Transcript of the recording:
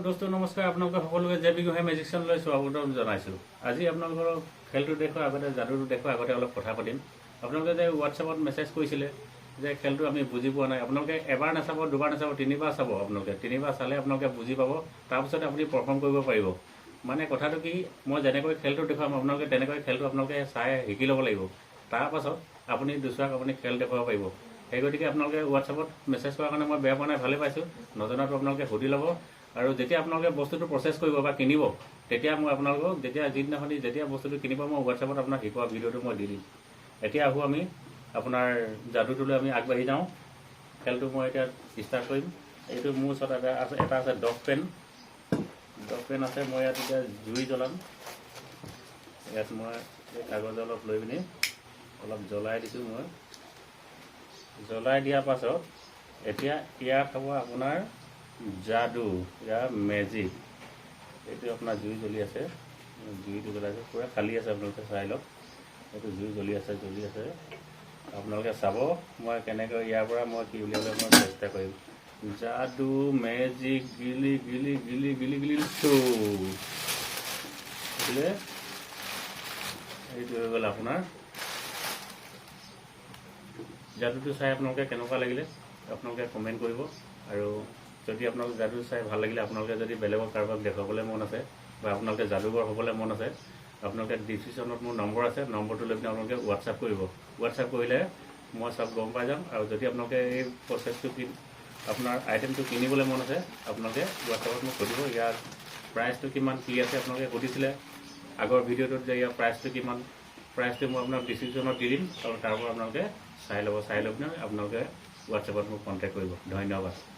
দোস্ত, নমস্কাৰ। আপোনালোকে সকলোকে জে বি গোহাঁই মেজিক চেনেললৈ স্বাগতম জনাইছোঁ। আজি আপোনালোকৰ খেলটো দেখুওৱাৰ আগতে, যাদুটো দেখুৱাৰ আগতে অলপ কথা পাতিম। আপোনালোকে যে হোৱাটছএপত মেছেজ কৰিছিলে যে খেলটো আমি বুজি পোৱা নাই, আপোনালোকে এবাৰ নাচাব, দুবাৰ নাচাব, তিনিবাৰ চাব। আপোনালোকে তিনিবাৰ চালে আপোনালোকে বুজি পাব, তাৰপিছতে আপুনি পাৰফৰ্ম কৰিব পাৰিব। মানে কথাটো কি, মই যেনেকৈ খেলটো দেখুৱাম, আপোনালোকে তেনেকৈ খেলটো আপোনালোকে চাই শিকি ল'ব লাগিব। তাৰপাছত আপুনি দুচৰাক আপুনি খেল দেখুৱাব পাৰিব। সেই গতিকে আপোনালোকে হোৱাটছএপত মেছেজ কৰাৰ কাৰণে মই বেয়া পোৱা নাই, ভালেই পাইছোঁ। নজনাটো আপোনালোকে সুধি ল'ব আৰু যেতিয়া আপোনালোকে বস্তুটো প্ৰচেছ কৰিব বা কিনিব, তেতিয়া মই আপোনালোকক যেতিয়া যিদিনাখনি যেতিয়া বস্তুটো কিনিব, মই হোৱাটছএপত আপোনাক শিকোৱা ভিডিঅ'টো মই দি দিম। এতিয়া আহোঁ আমি আপোনাৰ যাদুটোলৈ, আমি আগবাঢ়ি যাওঁ। খেলটো মই এতিয়া ষ্টাৰ্ট কৰিম। এইটো মোৰ ওচৰত এটা আছে ডগ পেন। ডগ পেন আছে। মই ইয়াত এতিয়া জুই জ্বলাম। ইয়াত মই এই কাগজ অলপ লৈ পিনি অলপ জ্বলাই দিছোঁ। মই জ্বলাই দিয়াৰ পাছত এতিয়া ইয়াত হ'ব আপোনাৰ যাদু, ইয়াৰ মেজিক। এইটো আপোনাৰ জুই জ্বলি আছে। জুইটো জ্বলাইছে, পূৰা খালী আছে, আপোনালোকে চাই লওক। এইটো জুই জ্বলি আছে, জ্বলি আছে। আপোনালোকে চাব মই কেনেকৈ ইয়াৰ পৰা মই কি উলিয়াবলৈ মই চেষ্টা কৰিম। যাদু, মেজিক, গিলি গিলি গিলি গিলি গিলি থু দেখিলে। এইটো হৈ গ'ল আপোনাৰ যাদুটো। চাই আপোনালোকে কেনেকুৱা লাগিলে আপোনালোকে কমেণ্ট কৰিব। আৰু যদি আপোনালোক যাদু চাই ভাল লাগিলে, আপোনালোকে যদি বেলেগক কাৰোবাক দেখুৱাবলৈ মন আছে বা আপোনালোকে যাদুকৰ হ'বলৈ মন আছে, আপোনালোকে ডিছক্ৰিপশ্যনত মোৰ নম্বৰ আছে, নম্বৰটো লৈ পিনে আপোনালোকে হোৱাটছআপ কৰিব। হোৱাটছআপ কৰিলে মই চব গম পাই যাম। আৰু যদি আপোনালোকে এই প্ৰচেছটো কি আপোনাৰ আইটেমটো কিনিবলৈ মন আছে, আপোনালোকে হোৱাটছআপত মোক সুধিব ইয়াৰ প্ৰাইচটো কিমান কি আছে। আপোনালোকে সুধিছিলে আগৰ ভিডিঅ'টোত যে ইয়াৰ প্ৰাইচটো কিমান। প্ৰাইচটো মই আপোনাক ডিছক্ৰিপশ্যনত দি দিম আৰু তাৰ পৰা আপোনালোকে চাই ল'ব। চাই লৈ পিনে আপোনালোকে হোৱাটছএপত মোক কণ্টেক্ট কৰিব। ধন্যবাদ।